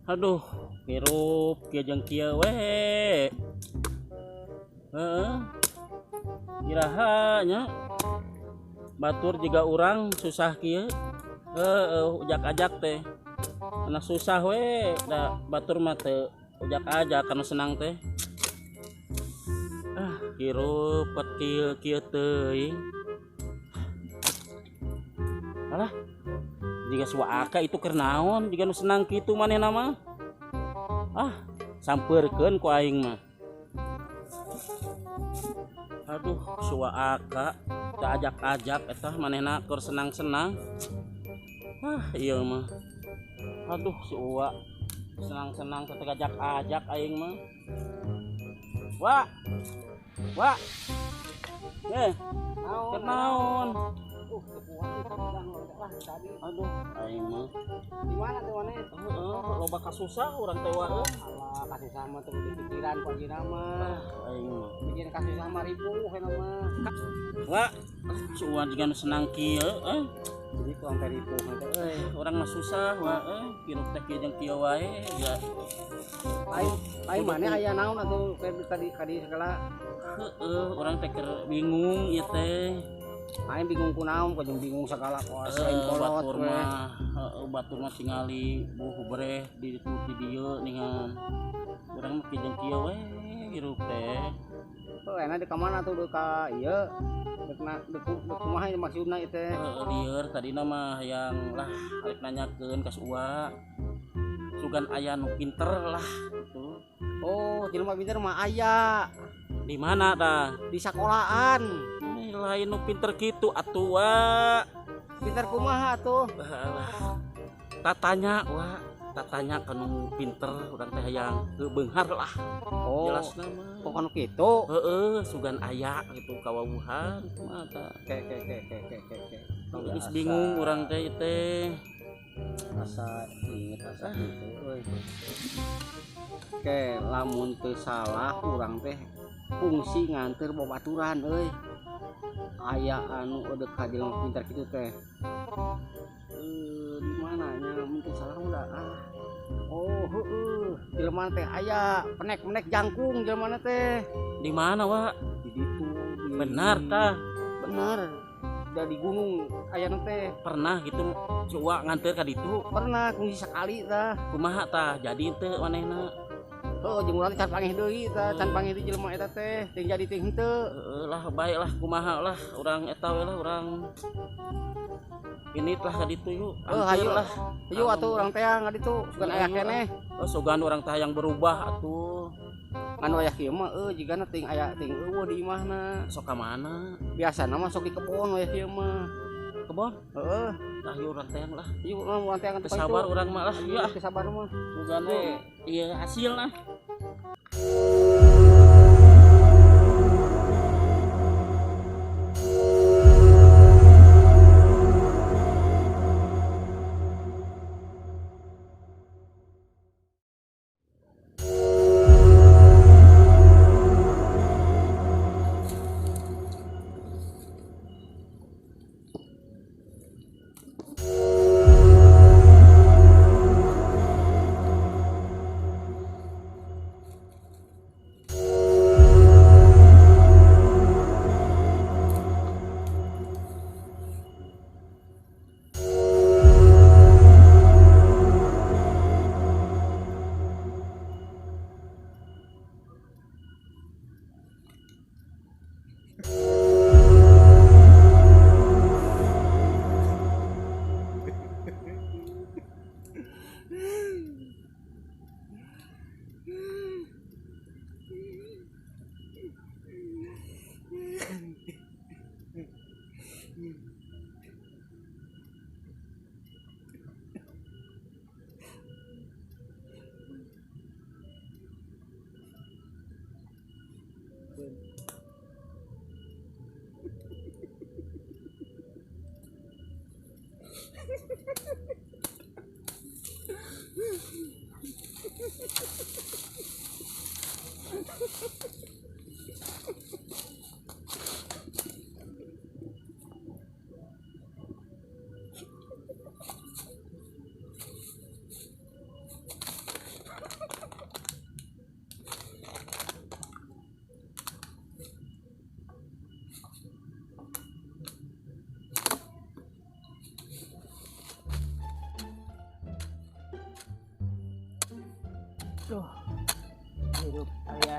Aduh, hirup kieu jeung kieu we. Heeh. Iraha nya. Batur jiga urang susah kieu. Heeh, ujak-ajak teh. Anak susah we, da batur mah teu ujak-ajak kanu senang teh. Ah, hirup pat kieu kieu teuing. Alah, jiga suaka itu keur naon, jiga nu senang kitu manehna mah. Ah, sampeurkeun ku aing mah. Aduh, suaka teu ajak-ajak eta manehna keur senang-senang. Ah, ieu mah. Aduh, si Uwa senang-senang teu ajak-ajak aing mah. Wa. Wa. Eh, keur naon? Aduh, aing mah. Di mana teh maneh? Heeh, loba kasusah urang teh wa euy. Alah, kasusah mah teu dipikiran ku anjeunna mah. Aing mah. Bikin kasusah mah ripuh eta mah. Wa, si Uwa jiga nu senang kieu euy. Jadi kurang teh ripuh teh euy. Urang mah susah wa euy, hirup teh kieu jeung kieu wae ya. Lain, lain maneh aya naon atuh tadi kadi segala. Heeh, urang teh keur bingung ieu teh. Aing bingung kunaon, kok jeung bingung segala kos aing kolot batur we. mah, heeh, batur mah tingali buh breh di ditu di dieu ningan. Urang mah kieu jeung kieu we hirup teh. Heuh, enak di ka mana tuh deuk ka ieu? Deuk na, deuk deuk kumaha ieu maksudna ieu teh? Heeh, lieur tadina mah hayang lah arek nanyakeun ka si Uwa. Sugan aya nu pinter lah gitu. Oh, jelema pinter mah aya. Di mana tah? Di sekolahan. Ini lain nu pinter kitu atuh wa. Pinter kumaha atuh? Alah. Tatanya wa, tatanya ka nu pinter urang teh hayang beunghar lah. Oh, jelasna mah. Kok kanu kitu? Heeh, sugan aya gitu kawawuhan kumaha tah. Ke ke ke ke ke ke ke. Geus bingung urang teh teh. Asa inget asa kitu euy. Ke lamun teu salah urang teh fungsi nganter babaturan euy. Aya anu eudeuk ka jelema pintar kitu teh. Di mana nya mun teu salah udah ah. Oh, heueuh, jelema teh aya penek-penek jangkung jelema teh. Di mana, Wak? Di ditu. Di... Benar tah? Benar. Da di gunung aya nu teh. Pernah gitu si Uwa nganter ka ditu? Pernah, kungsi sekali tah. Kumaha tah? Jadi teu manehna? Heuh, jeung urang teh can panggih deui tah, can panggih deui jelema eta teh, teu jadi teh henteu. Heeh lah, bae lah kumaha lah urang eta we lah urang. Ini lah ka ditu yuk. Heuh, hayu lah. Hayu atuh urang teh ka ditu, sugan aya keneh. Oh, sugan urang teh hayang berubah atuh. Anu aya kieu mah euy jigana teuing aya teuing eueuh di imahna. Sok ka mana? Biasana mah sok di kebon aya kieu mah. Kebon? Heeh. Lah yuk urang teh lah. Yuk urang teh Teu sabar urang mah lah. Ieu teu sabar mah. Sugan we ieu hasil lah.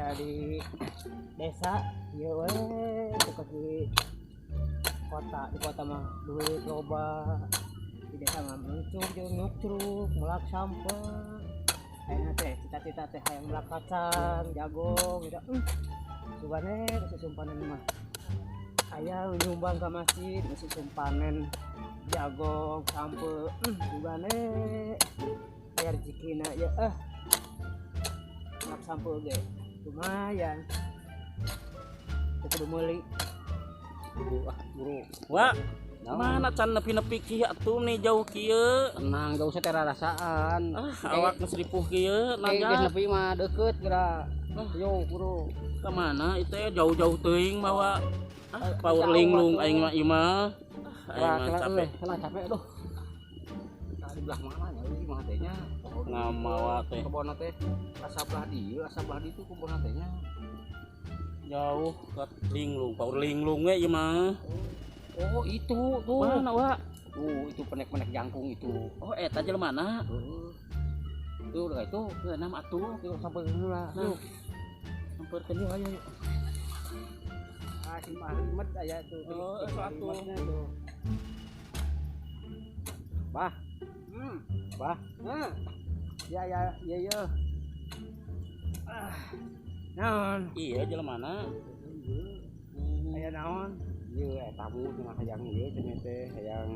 Aya di desa ieu we teu di kota, di kota mah duit loba, di desa mah mencur jeung nyukcruk melak sampah. Ayeuna teh cita-cita teh hayang melak kacang, jagung gitu. Sugane susumpanen mah aya nyumbang ka masjid susumpanen jagung sampeu. Sugane aya rezekina ya melak sampeu ge lumayan. Teu kudu meuli. Buru. Wah, mana can nepi-nepi kieu atuh nih jauh kieu. Tenang, jauh teh rarasaan. Awak geus ripuh kieu nanya. Geus nepi mah deukeut geura. Yo, buru. Ka mana itu jauh-jauh teuing mawa. Power linglung aing mah ieu mah. Aing mah capek. Salah capek aduh. Tah di belah mana nya euy mah teh nya. Ngamawa teh. Kebonna teh asa belah dieu, asa belah ditu kebonna teh nya. Jauh ke linglung, power linglung we ieu mah. Oh, itu tuh. Mana, Wak? Tuh, itu penek-penek jangkung itu. Oh, eta jelema mana? Heeh. Tuh, udah itu, enam atuh. Tuh sampai heula. Tuh. Sampeurkeun yeuh ayo. Ah, si Ahmad aya tuh. Oh, atuh. Tuh. Bah. Bah. Heeh. Ya ya ya ya. Ah. Naon? Iya jelema mana? Aya naon? Ieu tamu cenah hayang ieu cenah teh hayang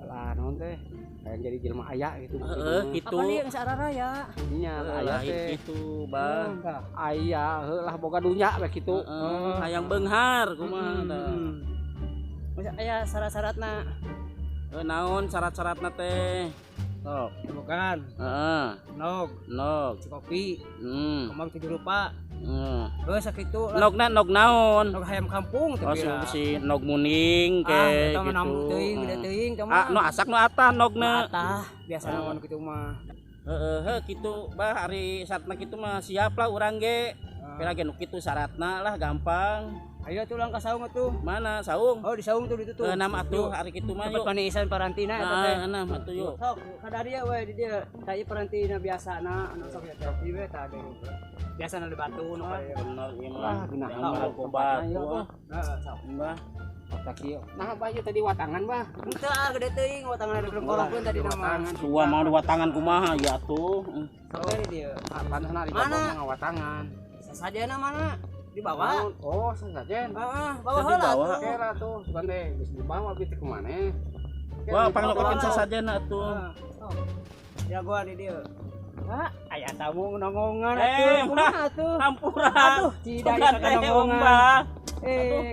lah naon teh hayang jadi jelema aya gitu. Heeh, kitu. Apa ieu geus araraya? Nya aya teh kitu, Bah. Aya heuh lah boga dunya we kitu. Hayang beunghar kumaha tah. Masa aya syarat-syaratna? Heuh, naon syarat-syaratna teh? Sok. Bukan. Heeh. Nog. Nog. Kopi. Kembang tujuh rupa. Heuh sakitu lah. Nogna nog naon? Nog hayam kampung teh. Oh, si nog muning ke gitu. Teuing, gede teuing ka mah. Ah, nu asak nu atah nogna. Atah, biasana mah kitu mah. Heeh, heuh kitu bah ari syaratna kitu mah siap lah urang ge. Pira ge nu kitu syaratna lah gampang. Ayo tuh lang ka saung atuh. Mana saung? Oh, di saung tuh ditutup. Enam atuh hari kitu mah yuk. Tempat paniisan parantina eta teh. Enam atuh yuk. Sok ka dieu we di dieu. Tah ieu parantina biasana anu sok ya teh we tah deui. Biasana di batu nu ka dieu. Bener ieu mah. Genah batu. Heeh, sok. Mbah. Otak ieu. Nah, bah ieu tadi watangan, bah. Henteu ah gede teuing watangan ada belum tadi nama. Sua mah watangan kumaha ya atuh. Sok di dieu. Panasna di jabongna ngawatangan. Sasajana mana? Dibawa. Oh, sasajen. Heeh, bawa heula atuh. Kera tuh, sugan teh geus dibawa bi teh kumaneh. Wah, panglokokeun sasajena atuh. Jagoan di dieu. Hah, aya tamu nonggongan atuh. Kumaha atuh? Hampura. Aduh, tidak aya nonggongan.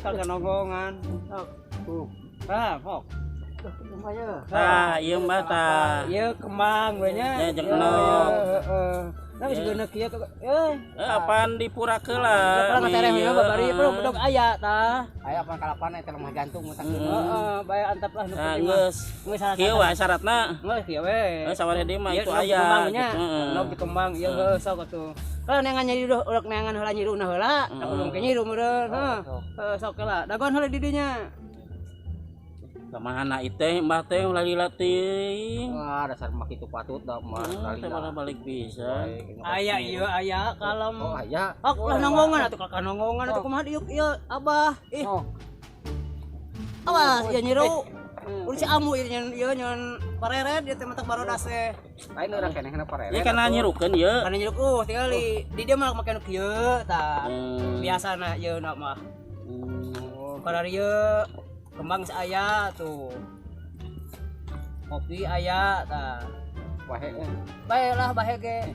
Kagak nonggongan. Sok. Tuh. Ah, pok. Tah, ieu mah tah. Ieu kembang we nya. Nya jeung nog. Heeh. Nah, geus geuneuk kieu euy. Apaan dipurakeun lah. Urang tereh we babari bedog aya tah. Aya apaan kalapan eta lemah jantung mah heeh, bae antap lah nu penting. Geus. Kieu wae syaratna. Geus kieu we. Heeh, sawareh deui mah itu aya. Nog dikembang ieu geus sok atuh. Kalau neangan nyiruh urang neangan heula nyiruhna heula, da kudu ke nyiruh meureun. Heeh, sok heula. Dagoan heula di dinya. Kamana iteh mbah teh lali teuing. Wah, dasar mah kitu patut da mah lali. Teh balik bisa. Aya ieu aya kalem. Oh, aya. Oh, ulah nonggongan atuh kakak nonggongan atuh kumaha diuk ieu abah. Ih. Awas ieu nyiru. Ulah si amu ieu nyeun ieu nyeun pareret ieu teh matak barodas teh. Lain urang keneh na pareret. Ieu kana nyirukeun ieu. Kana nyiruk tingali. Di dieu mah make nu kieu tah. Biasana ieu na mah. Kana ieu kembang aya tuh. Kopi aya tah. Bahe. Bae lah bahe ge.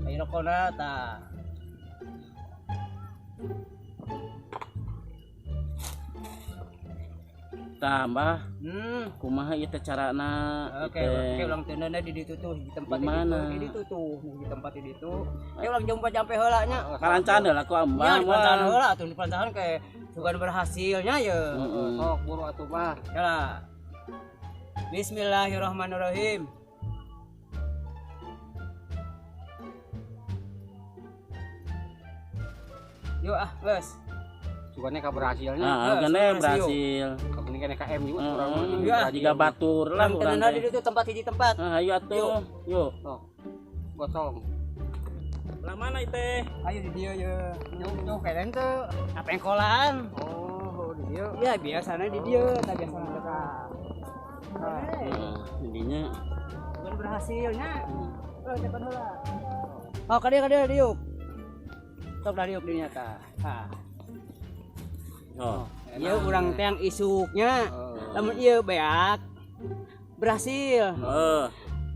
Ayo rokona tah. Tambah. Kumaha ieu teh carana? Oke, oke ulang teundeunna di ditu tuh di tempat di ditu tuh, di tempat di ditu. Oke ulang jumpa jampe heula nya. Kalancan heula ku ambah. Nya dipalancan heula atuh dipalancan ke sugan berhasilnya ye. Sok buru atuh mah. Yalah. Bismillahirrahmanirrahim. Yuk ah, geus. Sugane ka berhasilnya. Heeh, gane berhasil. Kapan kene ka MU urang mah. Jiga batur lah urang teh. Di ditu tempat hiji tempat. Heeh, ayo atuh. Yuk. Sok. Gotong. Belah mana teh? Ayo di dieu ye. Jauh keren teu. Napengkolan. Oh, di dieu. Ya biasanya di dieu, tak biasanya dekat. Heeh, dinya. Bukan berhasilnya. Oh, cepat heula. Oh, ka dieu diuk. Sok da diuk dinya tah. Tah. Oh, ieu urang teh yang isuknya. Lamun ieu beak berhasil. Heeh.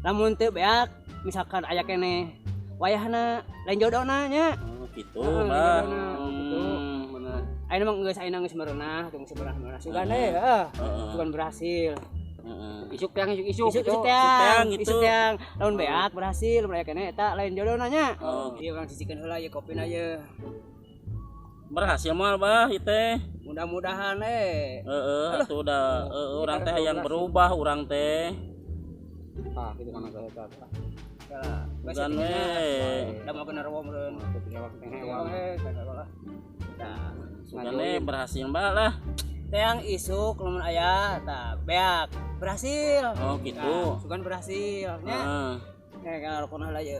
Lamun teu beak misalkan aya keneh wayahna lain jodona nya. Oh, kitu, Heeh, Bah. gitu. Bener. Ayeuna mah geus ayeuna geus merenah, geus merenah. Sugan we, heeh. Sugan berhasil. Heeh. Isuk yang isuk-isuk Isuk gitu. isuk teang, gitu. isuk teang. Lamun beak berhasil, lamun aya keneh eta lain jodona nya. Oh. Ieu urang sisikeun heula ieu kopina ieu. Berhasil moal, Bah, ieu teh. Mudah-mudahan eh. Heeh, atuh da urang teh hayang berubah urang teh. Ah, gitu kana eta. Sugan we. Da mau bener wo meureun. Tah, Sugan we berhasil bah lah. teang isuk lamun aya tah beak berhasil. Oh, gitu. Tah, sugan berhasil nya. Heeh. Eh, kalau kono heula ieu.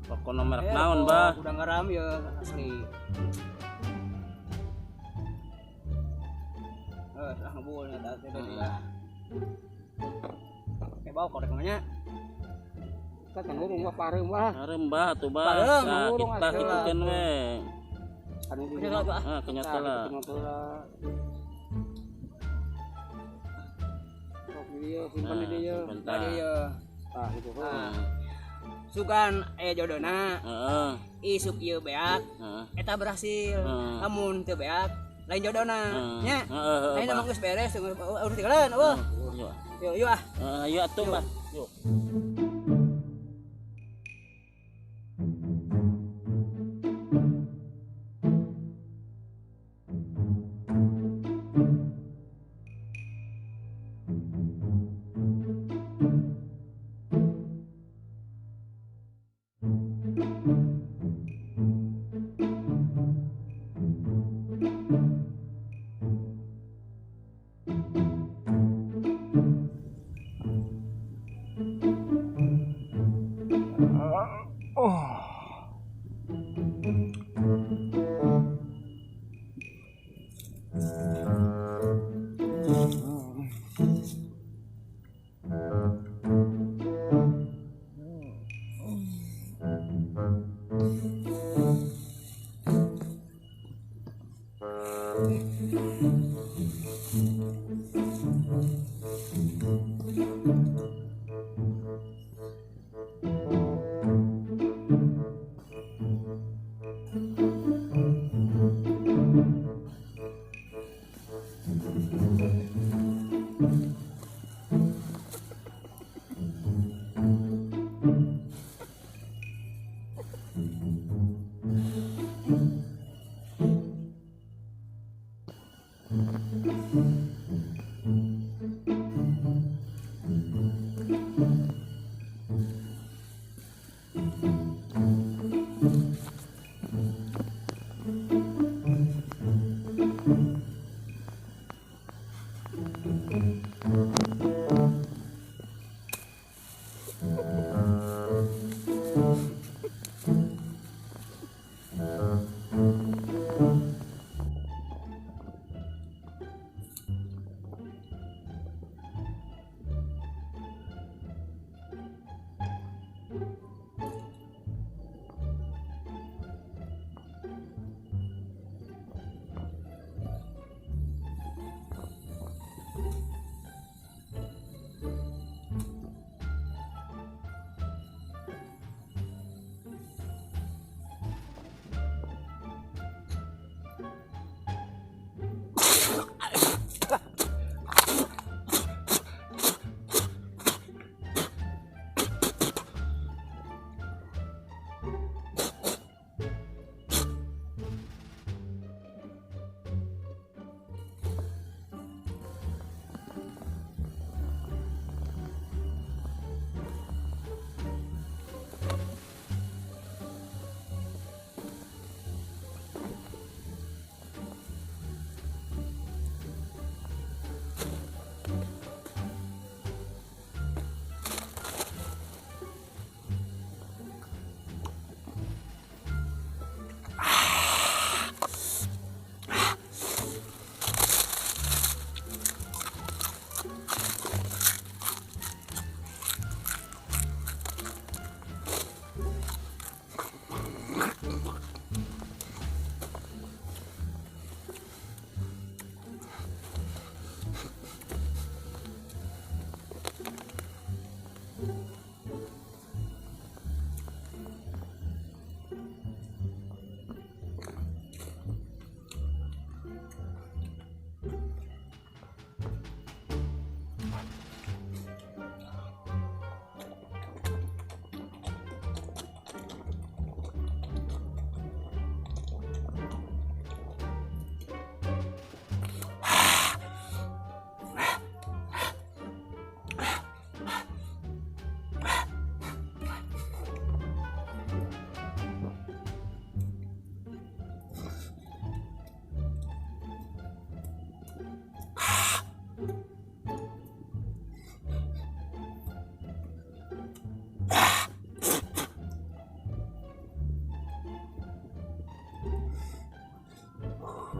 Pokona merek naon, Bah? Udah ngaram ya asli. Eh, lah ngebul eta teh tadi lah. Eh, bau korek mah nya. Kita kan ngurung mah pareum lah. Pareum, Bah, atuh, Bah. Pareum, Nah, ngurung kita atuh. kitukeun we. Anu di Kenyot lah. Ah, kenyot lah. Kenyot lah. Sok di dieu, simpan di dieu. Simpen tah. Tadi ya. Ah, gitu. Ah. Sugan aya jodona, Heeh, isuk ieu beak, heeh. eta berhasil. Heeh. Lamun teu beak, lain jodona nya. Heeh, Ayeuna Bah. mah geus beres, urus tinggalan eueuh. Yuk. Yuk, yuk ah. Heeh, ayo atuh, Bah. Yuk.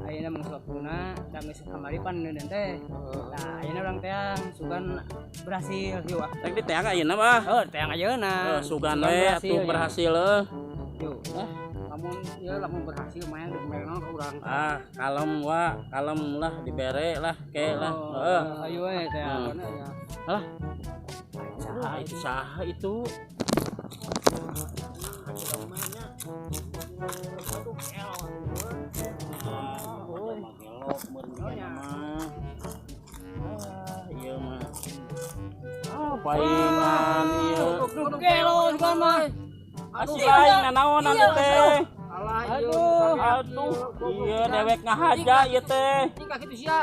Ayeuna mah geus waktuna, da geus kamari pan neuneun teh. Nah, ayeuna urang teang sugan berhasil yuk ah. Rek diteang ayeuna mah. Oh, teang ayeuna. Eh, sugan we atuh berhasil euy. Yuk. Lamun ieu lamun berhasil main rek mere naon ka urang. Ah, kalem wa, kalem lah dibere lah ke lah. Heeh. Ayo we teang. Alah. Saha itu, saha itu? Ah, ieu mah. Ah, paingan ieu. Gelo sugan mah. Asih aing nanaonan ieu teh. Alah ieu. Aduh, ieu dewek ngahaja ieu teh. Tingkah kitu sia.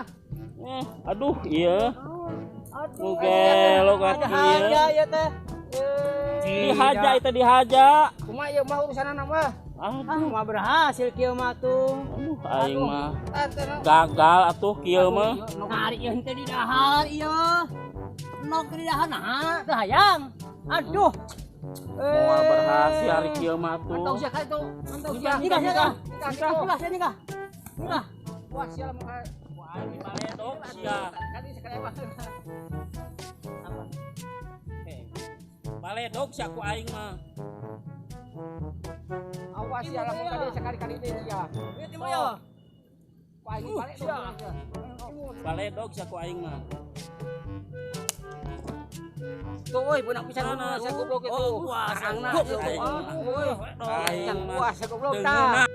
Eh, aduh ieu. Nu gelo ka kieu. Haja ieu teh. Dihaja itu dihaja. Kumaha ieu mah urusanana mah? Aduh, Ah, mah berhasil kieu mah tuh. aduh aing mah gagal atuh kieu mah. Narik ieu henteu di dahar ieu. Nok di dahar nah, teu hayang. Aduh. Moal berhasil hari kieu mah atuh. Mantau sia ka itu. Mantau sia. Nikah sia kah? Nikah kitu. Nikah sia nikah. Nikah. Wah sia lamun ka Wah, aing dibaledog sia. kali sekali mah. Baledog sia ku aing mah. Awas sia lamun kali sekali-kali teh sia. Ieu timur yo. Wah aing baledog. Baledog sia ku aing mah. Tuh euy beunang pisan sia goblok itu. Oh, puas Karangna goblok ieu. aing mah. Euy. Aing mah. Puas sia goblok Teu tah. ngeunah.